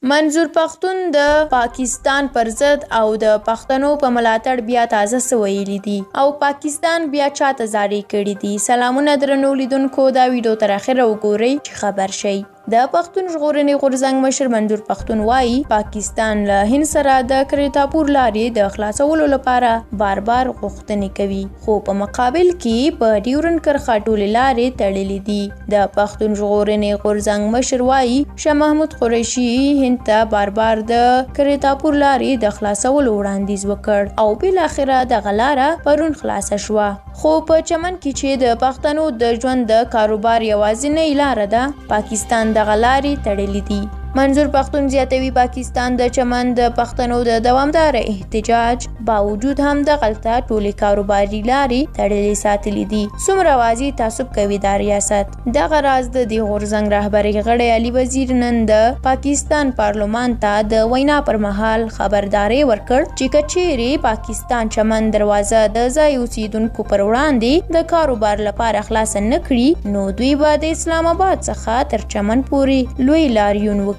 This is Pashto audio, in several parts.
منظور پښتون د پاکستان پر ضد او د پښتنو په ملاتړ بیا تازه څه ویلي دي او پاکستان بیا چاته زارۍ کړي دي؟ سلامونه درنو لیدونکو، دا ویډیو تر اخره وګورئ چې خبر شئ. د پښتون ژغورنې غورځنګ مشر منظور پښتون وايي، پاکستان له هند سره د کرتاپور لارې د خلاصولو لپاره بار بار غوښتنې کوي، خو په مقابل کې په ډیورنډ کرښه ټولې لارې تړلې دي. د پښتون ژغورنې غورځنګ مشر وايي، شاه محمود قریشي هند ته بار بار د کرتاپور لارې د خلاصولو وړاندیز وکړ او بالاخره دغه لاره پرون خلاصه شوه، خو په چمن کې چې د پښتنو د ژوند د کاروبار یوازینۍ لاره ده، پاکستان دغه لارې تړلې دي. منظور پښتون زیاتوي، پاکستان د چمن د پښتنو د دوامداره احتجاج باوجود هم دغلته ټولې کاروباري لارې تړلې ساتلې دي. څومره واضح تعصب کوي دا ریاست. دغه راز د دې غورځنګ رهبرۍ غړی علي وزیر نن د پاکستان پارلمان ته د وینا پر مهال خبرداری ورکړ چې که چیرې پاکستان چمن دروازه د ځای اوسیدونکو پر وړاندې د کاروبار لپاره خلاصه نه کړي، نو دوی به د اسلام آباد څخه تر چمن پورې لوی لاریون وکړي.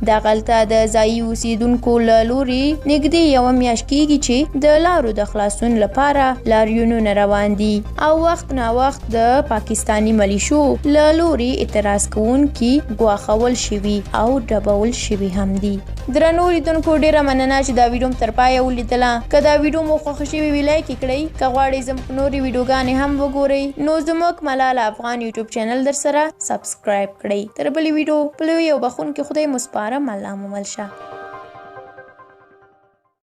دغلته د ځایي اوسیدونکو له لوري نږدې یوه میاشت کیږي چې د لارو د خلاصون لپاره لاریونونه روان دي او وخت نا وخت د پاکستاني ملیشو له لوري اعتراض کوونکي ګواښول شوي او ډبول شوي هم دي. درنو لیدونکو، ډیره مننه چې دا ویډیو تر پایه ولیدله. که دا ویډیو مو خوښه شوې وي، لایک یې کړئ. که غواړئ زموږ نورې ویډیوګانې هم وګورئ، نو زموږ ملاله افغان یوټیوب چینل در سره سبسکرایب کړئ. تر بلې ویډیو، په لوی او بخښونکي خدای مو سپارم. الله مو مل شه.